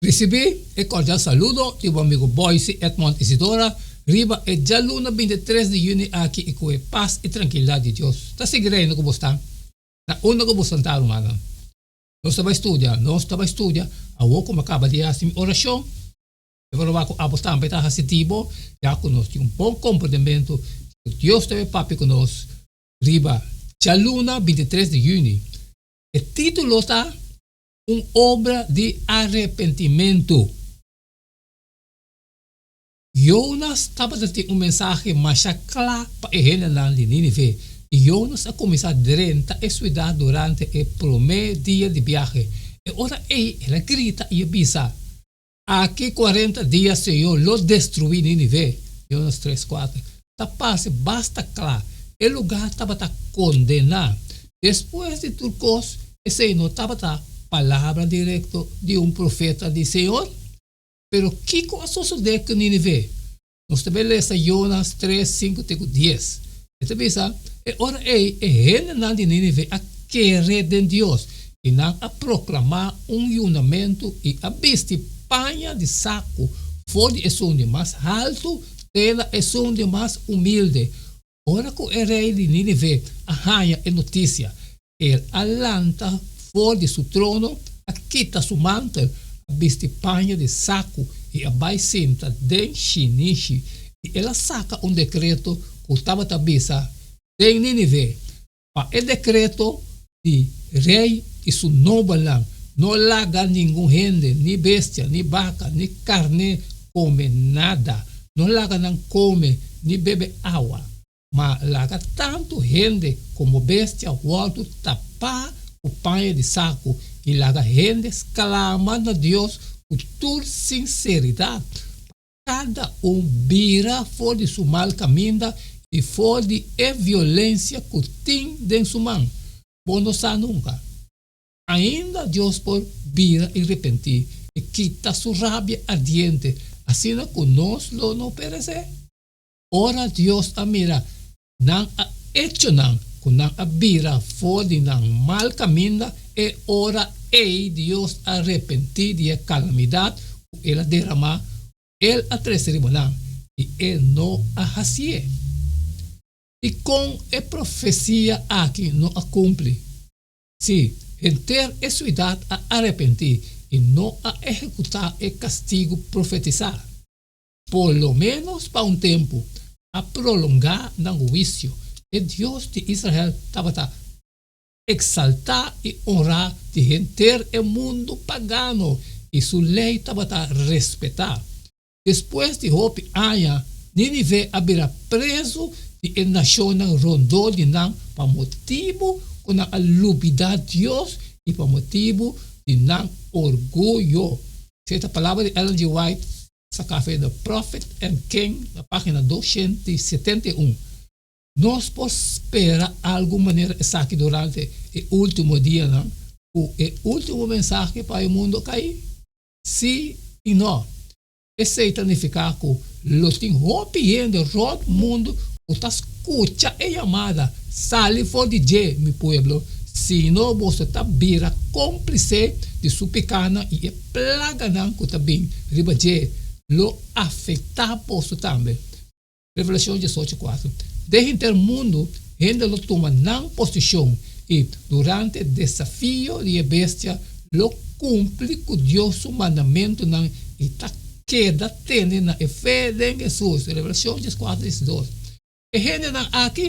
Risibí e kordial saludo di bo amigo Boyce Edmond Isidora riba e djaluna 23 di yüni aki i ku e pas i trankilidat di Dios ta sigui reina ku bo sta na unda ku bo santá rumannan. Nos ta bai studia, nos ta bai studia awor ku mi a kaba di hasi mi orashon. Mi por wak ku abo tambe ta hasi di bo, ya ku nos tin un bon komprendementu ku Dios ta bai papia ku nos riba djaluna 23 di yüni. E título ta Un obra di arepentimentu. Jonas tabata tin un mensahe masha kla pa e hendenan di Nínive, i Jonas a kuminsá drenta e siudat durante e promé dia di biahe. E ora ei el a grita i a bisa, Aki kuarenta dia Señor lo destruí Nínive. Jonas tres, kuater. Ta parse basta kla, e lugá tabata kondená. Despues di tur kos, esei no tabata palabra direkto di un profeta di Señor? Pero kiko a sosodé ku Nínive? Nos ta bai lesa Jonas tres, sinku te ku dies. E ta bisa, E ora ei e hendenan di Nínive a kere den Dios, i nan a proklamá un yunamentu i a bisti paña di saku for di esun di mas haltu te na esun di mas humilde. Ora ku e rei di Nínive a haña e notisia, el a lanta for di su trono, a kita su mantel, a bisti paña di saku i a bai sinta den shinishi. I el a saka un dekreto ku tabata bisa den Nínive, Pa e dekreto di rei i su nobelnan, no laga ningun hende, ni bestia, ni baka, ni karné kome nada. No laga nan kome ni bebe awa. Ma laga tantu hende komo bestia wòrdu tapá ku paña di saku i laga hende sklama na Dios ku tur sinseridat, pa kada un bira for di su mal kaminda i for di e violensia ku tin den su man. Bo no sa nunka. Ainda Dios por bira i repentí i kita su rabia ardiente, asina ku nos lo no peresé. Ora Dios a mira nan a echonan ku nan a bira for di nan mal kaminda, e ora ei Dios a repentí di e kalamidat ku el a deramá ku el a trese riba nan, i e no a hasié. Dikon e profesia aki no a kumpli? Sí, henter e siudat a arepentí i no a ehekutá e kastigu profetisá. Por lo ménos pa un tempu, a prolongá nan huisio. E Dios di Israel tabata eksaltá i onrá di henter e mundu pagano i su lei tabata respetá. Despues di hopi aña, Nínive a bira prezu di e nashonnan rondó di nan pa motibu ku nan a lubidá Dios i pa motibu di nan orguyo. Esei ta palabra di Ellen G. White saká for di The Prophet and King na página 271. Nos por spera algu manera esaki durante e último dianan ku e último mensahe pa e mundu kai? Sí i nò. Esei ta nifiká ku lo tin hopi hende rònt mundu ku ta skucha e yamada, Sali for di dje, mi pueblo, sino boso ta bira kómplise di su pikánan i e plaganan ku ta bin riba dje lo afektá boso tambe. Revelashon diesocho kuatro. Den henter mundu hende lo tuma nan posishon i durante desafio di e bestia lo kumpli ku Dios su mandamentunan i ta keda tene na e fe den Hesus. Revelashon dieskuatro diesdos. E hendenan aki,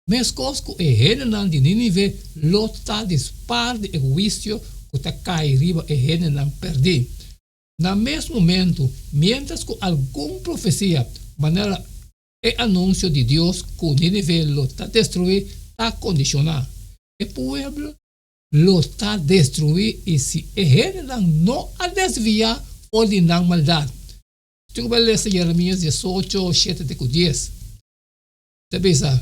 meskos ku e hendenan di Nínive, lo ta di spar di e huisio ku ta kai riba e hendenan pèrdí. Na mes momentu, miéntras ku algun profesia, manera e anunsio di Dios ku Nínive lo ta destruí, ta kondishoná, e pueblo lo ta destruí i si e hendenan no a desviá for di nan maldat. Tin ku bai lesa Jeremias diesocho, shete te ku dies. Ta bisa,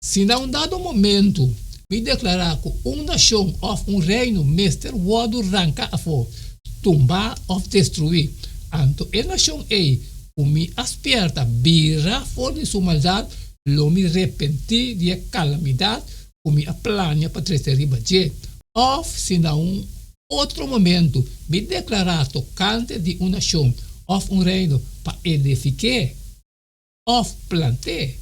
Si na un dado momentu mi deklará ku un nashon òf un reino mester wòrdu ranká afó, tumbá òf destruí, anto e nashon ei ku mi a spièrta bira for di su maldat, lo mi repentí di e kalamidat ku mi a plania pa trese riba dje. Òf si na un. Otro momento mi deklará tokante di un nashon òf un reino pa edifik'é òf plant'é,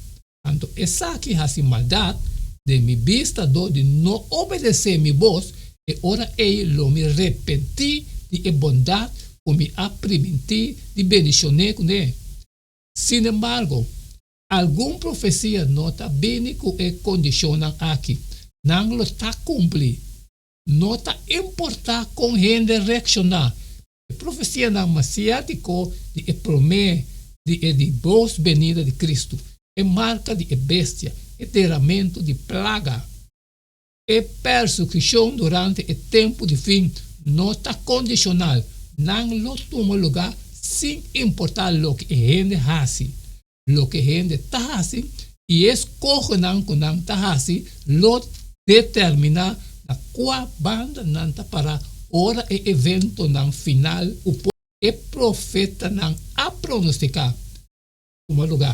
anto esaki hasi maldat den mi bista dor di no obedesé mi bos, e ora ei lo mi repentí di e bondat ku mi a primintí di bendishon'é kuné. Sinembargo, algun profesia no ta bini ku e kondishonnan aki, nan lo ta kumpli. No ta importá kon hende reakshoná, e profesianan masiátiko di e promé di e di dos benida di Kristu, e marka di e bestia, e deramentu di plaga, e persekushon durante e tempu di fin no ta kondishonal, nan lo tuma lugá sin importá loke e hende hasi. Loke hende ta hasi i e skohonan ku nan ta hasi lo determiná na kua banda nan ta pará ora e eventonan final ku e profetanan a pronostiká tuma lugá.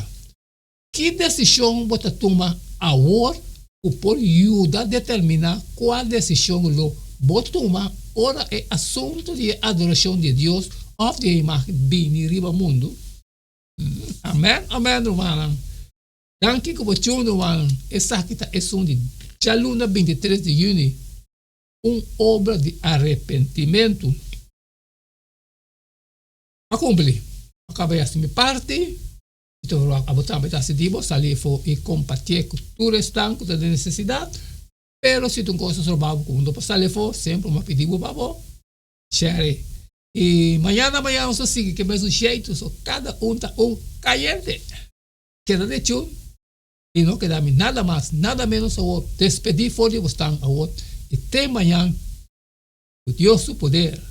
Ki desishon bo ta tuma awor ku por yuda determiná kua desishon lo bo tuma ora e asuntu di e adorashon di Dios òf di e imágen bini riba mundu? Amen, amen rumannan. Danki ku bo tune rumannan. Esaki ta esun di djaluna 23 di yüni, un obra di arepentimentu. A kumpli. A kaba di hasi mi parti. Mi ta verwagt abo tambe ta hasi di bo, sali afó i kompartié ku tur esnan ku ta den nesesidat. Pero si ta un kos ta stroba bo ku bo no por sali afó, semper mi a pidi bo pa bo share. I mañana mañana nos ta sigui ke mesun sheitu, so kada un ta un kayente. Keda de chun i no keda mi nada mas, nada menos awor. Despedí for di bosnan awor i te mañan ku Dios su poder.